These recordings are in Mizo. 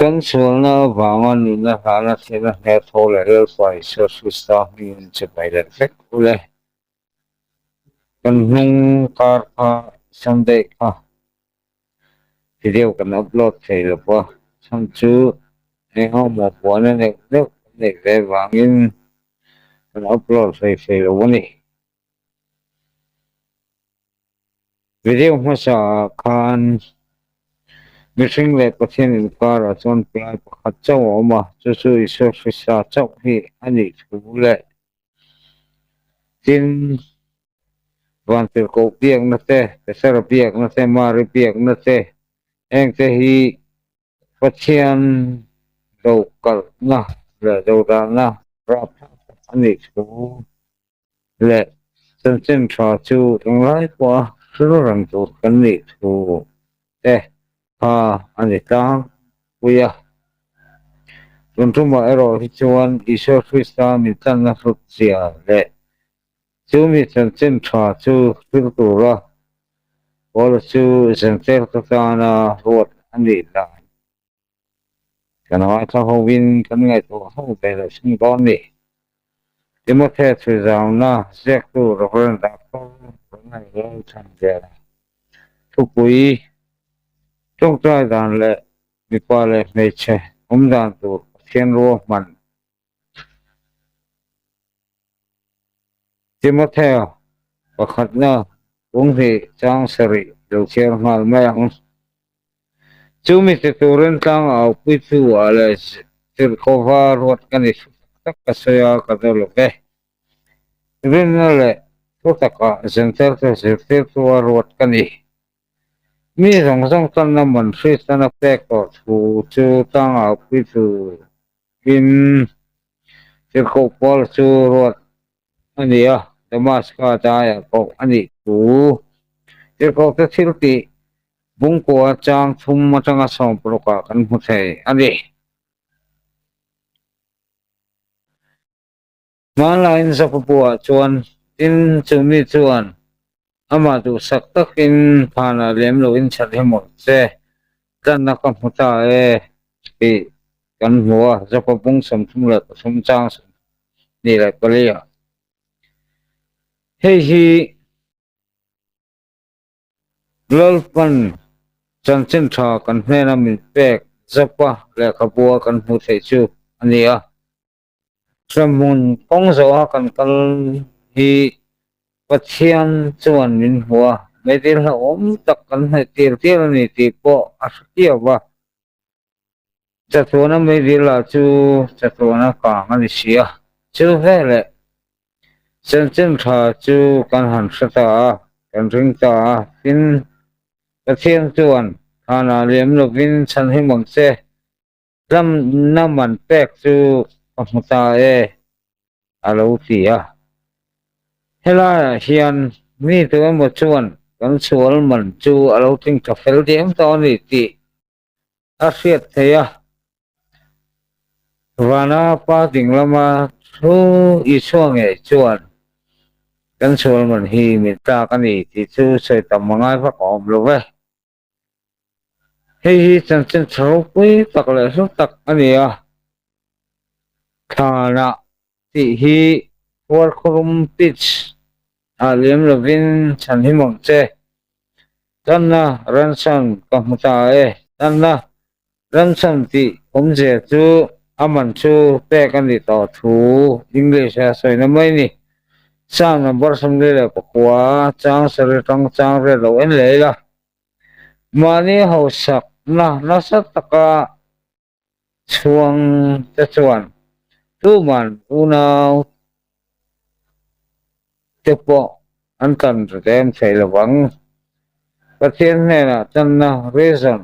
Kan sualna avanga nunna hlana thlen a hne tho leh Lalpa Isua Krista hmingin chibai leh vek u le. Kan hnung kar kha Sunday kha video kan upload thei lo va, chhan chu engemaw buaina neuh neuh kan neih ve vangin kan upload hlei thei lo a ni. Video hmasa ah khan mihring leh Pathian inkarah chuan plai pakhat chauh a awm a, chu chu Isua Krista chauh hi a nih thu leh tin Vantirhkoh biakna te, Petera biakna te, Mari biakna te hengte hi Pathian do kalhna leh dodalna rapthlak tak a nih thu leh chanchin tha chu englai pawha hril reng tur kan nih thu te kha a ni tlangpui a. Tun tumah erawh hi chuan Isua Krista min tlanna hlut zia leh chu mi chanchin tha chu hril tura Paula chu Zenterte tana ruat a nih dan kan ngaithla hovin kan ngaihtuah ho ve leh hrim dawn ni. Timothy chhuizauna ziaktu Reverend Doctor Ronald Lalthanliana thupui tawngtai dan leh mipa leh hmeichhe awm dan tur Pathian ruahman Timothea pakhatna punghnih chang sarih lo chhiar nghal mai ang. Chu mi ti turin tlang au puitu ah leh tirhkova ruat ka ni thu tak tak ka sawi a ka daw lo ve. Rinna leh thu takah Zenterte zirtirtu a ruat ka ni. Mi zawng zawng tanna man Kristana pek tawh thu chu tlang au puitu in tirhkoh Paul chu ruat a ni a, Damaska daiah pawh a nih thu tirhkohte thil tih bungkua chang thum atanga sawmparukah kan hmu thei a ni. Hmanlaiin Zapabuah chuan tin chu mi chuan amah duhsak takin phanah lem loin chhan hi mawlh che, tlanna ka hmu ta e tih kan hmu a, Zapabung 33 chang 24 ah. Hei hi Lalpan chanchin tha kan hnena min pek Zapa lehkhabua kan hmuh theih chu a ni a. Hremhmun kawng zawha kan kal hi Pathian chuan min hmu a, meidil hlauhawm tak kan hnaih tir tir a ni tih pawh a hre kiau va. Chatuana meidil lah chu chatuana kang a ni si a, chu veleh chanchin tha chu kan han hre ta a, kan ring ta a, tin Pathian chuan thanah liam lovin chhan hi mawlh che. Tlamna man pek chu ka hmu ta e, a lo ti a. Helaiah hian mi tu emaw chuan kan sual man chu a lo tling tha fel diam tawh a ni tih a hriat theih a. Vana pa ding lama thu Isua ngei chuan kan sual man hi min tlak a ni tih chu sawi tam a ngai vak a awm lo ve. Hei hi chanchin tha ropui tak leh hlu tak a ni a, Thlanah tih hi Hualkhurum Pitch ah liam lovin chhan hi mawlh che. Tanna ransom ka hmu ta e. Tanna ransom tih awmzia chu a man chu pek a ni tawh thu English a sawina mai ni. Psalm number 49 chang sarih atang chang riat lo en leh ila. Mahni hausakna nasa taka chhuang te chuan tuman unau te pawh an tan rem thei lo vang. Pathian hnenah tanna reason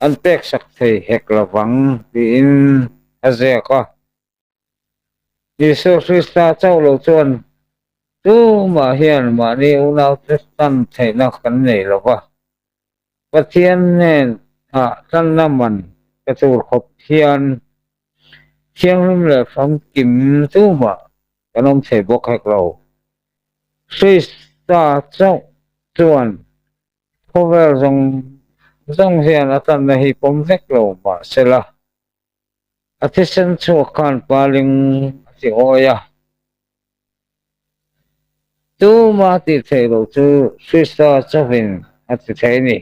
an peksak thei hek lo vang tiin a ziak a. Isua Krista chauh lo chuan tumah hian mahni unaute tan theihna kan nei lo va, Pathian hnenah tlanna man pe tur khawp hian thianghlim leh famkim tumah kan awm thei bawk hek lo. Krista chauh chuan khawvel zawng zawng hian a tlanna hi pawm vek lo mahsela. A thisen chhuak khan paling a ti awi a. Tuma tih theih loh chu Krista chauhin a ti thei a ni.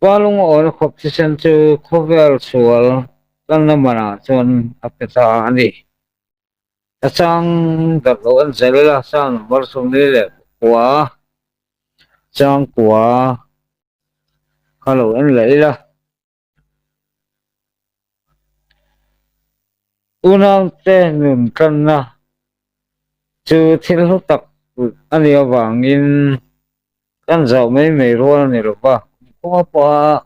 Pa lungawina khawp thisen chu khawvel sual kalna manah chuan a pe ta a ni. A chang darh loh an zel a, chang number 44, chang kua kha lo en leh ila. Unaute nun tanna chu thil hlu tak a nih avangin kan zauh mai mai rual a ni lo va, kumkhua pawha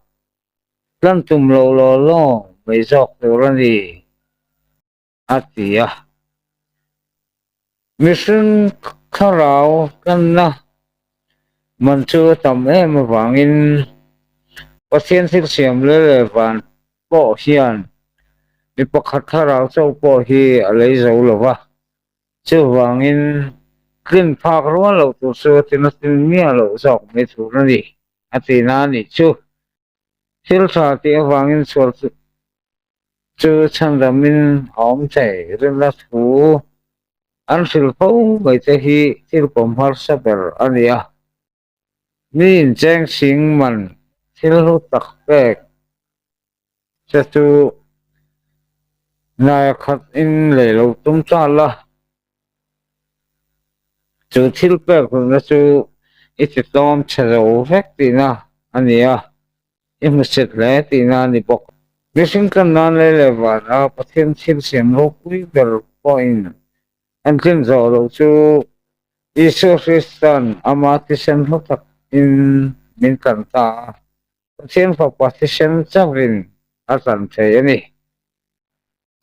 tlan tum lo law law mai zawk tur a ni, a ti a. Mihring thlarau tlanna man chu a tam em avangin Pathian thil siam leh leh van pawh hian mi pakhat thlarau chauh pawh hi a lei zo lo va, chuvangin tlin phak rual loh tur chu a tina tin miah loh zawk mai tur a ni, a ti na a nih chu. Thil tha tih avangin sual chu chhandamin a awm thei. Rinna thu an hrilh fo mai te hi thil pawm harsa ber a ni a. Mi incheng sing man thil hlu tak pek che chu hnaia khat in lei lo tum tal a. Chu thil pek hlutna chu i ti tlawm chhe zo vek tihna a ni a, i hmusit hle tihna a ni bawk. Mihring tlan nan lei leh vana Pathian thil siam ropui ber pawhin an tlin zawh loh chu Isua Krista'n ama thisen hlu takin min tlan ta a, Pathian Fapa thisen chauhin a tlan thei a ni.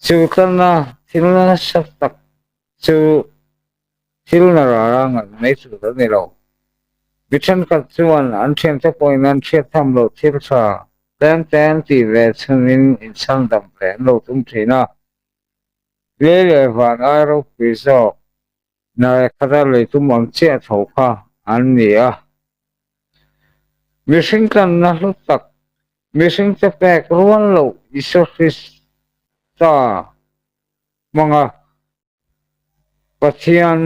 Chu tlanna thil nasa tak chu thil na rara ngan mai tur a ni lo. Mi thenkhat chuan an thiante pawhin an hriat tham loh thil tha tlem tlem tih ve chhunin inchhandam ve an lo tum thin a. Lei leh van ai ropui zawk Nai khata leitum ang chiah tho kha an ni a. Mihring tlanna hlu tak, mihring che pek rual loh Isua Krista hmanga Pathian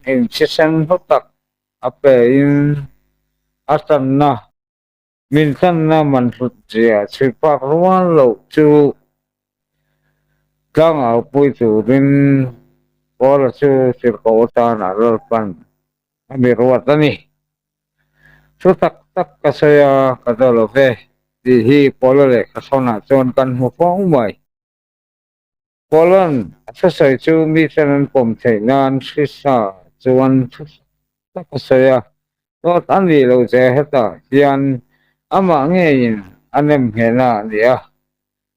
in thisen hlu tak a pe in a tlanna Min tlanna man hlut zia chhui phak rual loh chu tlangau pui turin Paula chu tirhkoh atan a lalpan a mi ruat a ni. Thu tak tak ka sawi a, ka daw lo ve tih hi Paula lehkha thawnah chuan kan hmu fo mai. Paula'n a thusawi chu miten an pawm theih nan Krista chuan thu tak a sawi a, dawt a nih loh che hetah hian amah ngeiin a nem nghehna a ni a.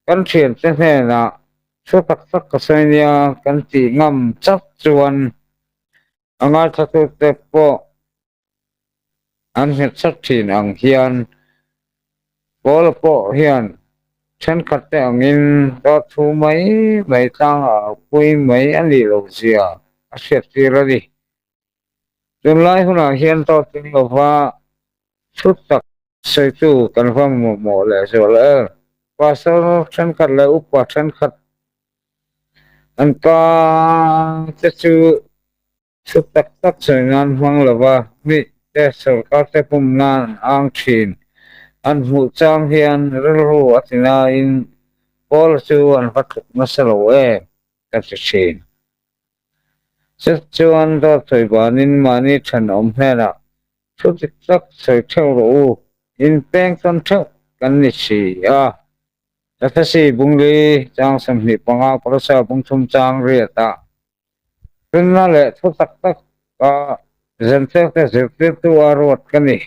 Kan thiante hnenah thu tak tak ka sawi nia kan tih ngam chauh chuan a ngaithlatute pawh an nghet chak thin ang hian Paula pawh hian thenkhat te angin dawt thu mai mai tlangah pui mai a nih loh zia a hriat tir a ni. Tunlai hunah hian dawt tling lova thu tak sawitu kan va mamawh leh zual em. Pastor thenkhat leh upa thenkhat an pa te chu Thu tak tak sawi nan hmang lova mi te sorkar te pum nan an ang thin. An hmuh chang hian rilru a ti nain Paula chu an va tluk nasa lo em ka ti thin. Chut chuan dawt sawi banin mahni thenawm hnenah thu dik tak sawi theuh rawh u, in peng tawn theuh kan ni si a. Efesi bungli chang 25 Kolosa bungthum chang riat ah Rinna leh thu tak tak a Zenterte zirtirtu a ruat ka ni.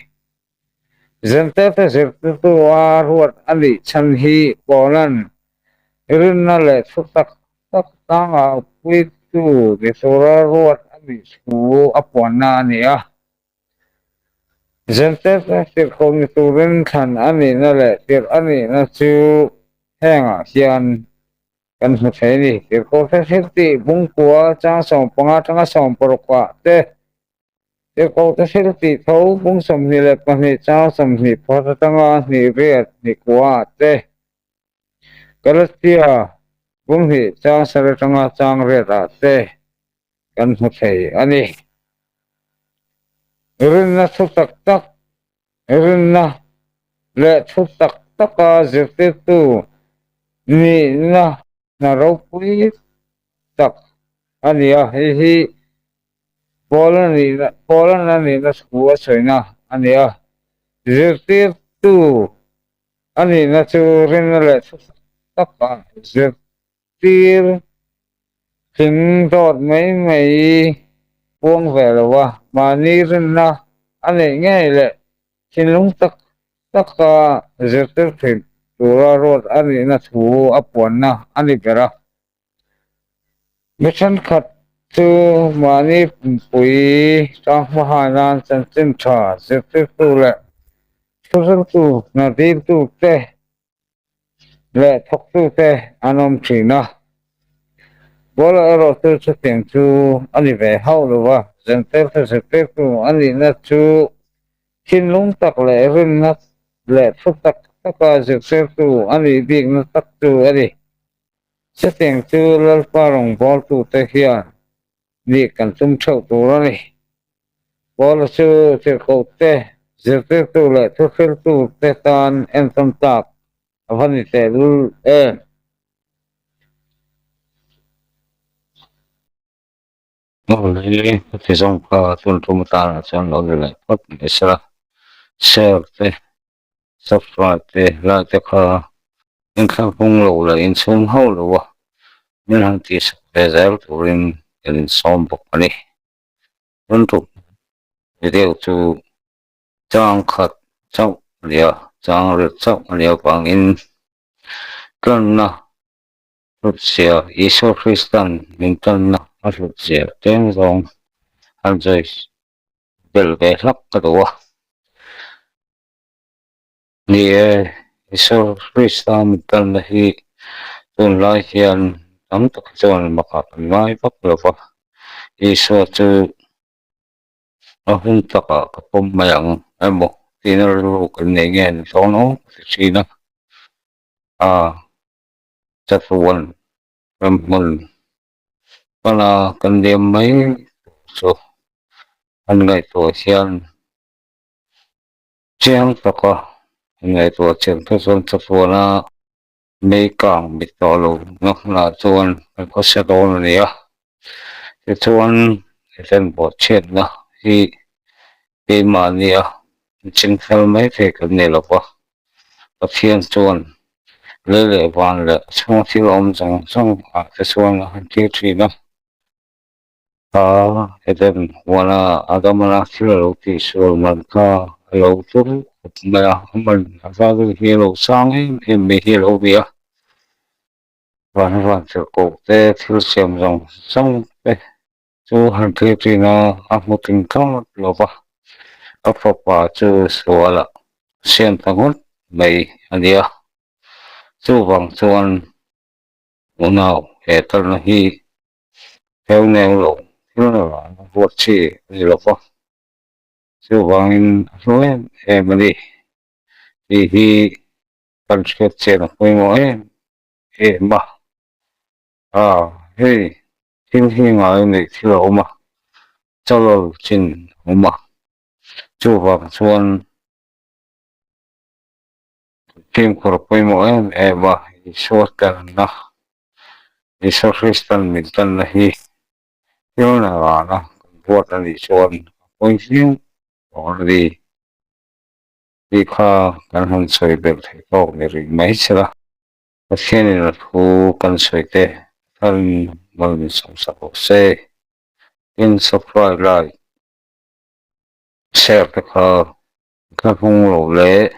Zenterte zirtirtu a ruat a nih chhan hi Paula'n rinna leh thu tak tak tlangah puitu ni tura ruat a nih thu a puanna a ni a. Zenterte tirhkoh ni turin thlan a nihna leh tirh a nihna chu hengah hian Kan hmu thei a ni. Tirhkoh te thil tih bungkua chang 15 atanga 60 ah te, tirhkoh te thil tih tho bung 22 chang 24 atanga hnih riat hnih kua ah te. Galatia bung hnih chang sar atanga chang riat ah te kan hmu thei a ni. Rinna thu tak tak, rinna leh thu tak taka zirtirtu nihna hna ropui tak a ni a, hei hi Paula nihna Paula'n a nihna thu a sawina a ni a, zirtirtu a nihna chu rinna leh thu tak taka zirtir tling dawt mai mai puang ve lo a, mahni rinna a neih ngei leh thinlung tak taka zirtir thin tura ruat a nihna thu a puanna a ni ber a. Mi thenkhat chu mahni pumpui tlangma hai nan chanchin tha zirtirtu leh thuhriltu hna diltu te leh thawktu te an awm thin a. Bola erawh chu chutiang chu a ni ve hauh lo va, zentelte zirtirtu a nihna chu thinlung tak leh rinna leh thu tak taka zirtirtu a nih bikna tak chu a ni. Chutiang chu Lalpa rawngbawltute hian nih kan tum theuh tur a ni. Paula chu tirhkohte, zirtirtu leh thuhriltute tan entawn tlak a va ni tehlul em? Awle, ka ti zawng kha tun tum atanah chuan lo ni leh phawt mai sela, share te, subscribe te, like te kha inthlahpung lo leh inchhung hauh lo a, min han tihsak ve zel turin kan insawm bawk a ni. Tun tum video chu chang khat chauh a nia, chang riat chauh a nia vangin tlanna Hlutzia, Isua Kristan min tanna a hlutzia tlem zawng han sawi belh ve hlak ka duh a. Ni e, Isua Krista min tanna hi tunlai hian tam tak hi chuan makah kan ngai vak lo va, Isua chu a hun takah ka pawm mai ang emaw tihna rilru kan nei nge ni dawn aw ka ti thin a. A. Chatuan ramhmun pana kan liam mai chu an ngaihtuah hian chiang taka an ngaihtuah chiang te chuan chatuana mei kang mit tawh lo na hmunah chuan kan khawsa dawn a ni a, tichuan Eden bawhchhiatna hi keimahnia inchingfel mai thei kan ni lo va, Pathian chuan lei leh van leh chhung thil awm zawng zawng ah te chuan a han tir thin a. Kha Eden huana Adamana thil a lo tihsual man kha a lo tum khawp mai a, a man a value hi a lo sang em em mai hi a lo ni a. Van van tirhkoh te thil siam zawng zawng te chu han thlir thin a, a hmu ting thlawt lo va, a fapa chu sualah siam ta ngawt mai a nia. Chuvang chuan unau he talna hi heu neu lo thil rana ruat chi a ni lo va, chuvangin a hlu em em a ni tih hi kan hriat chian a pawimawh em em a. A, hei thil hi ngai neih thil a awm a, chawlawlh chin a awm a, chuvang chuan fimkhur a pawimawh em em a, Isua tanna, Isua Kristan min tanna hi thil rana kan buat a nih chuan a pawi viau tawh a ni. Tih kha kan han sawi belh theih tawk ni rih mai che la. Pathianin a thu kan sawi te tharin mal min sawmsak rawh se. Tin subscribe, like, share te kha thlahlung lo leh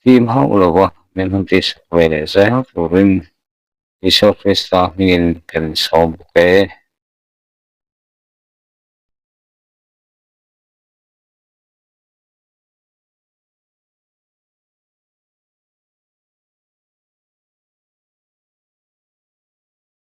tim hauh lo va min han tihsak ve leh zel turin Isua Krista hmingin kan insawm bawk e.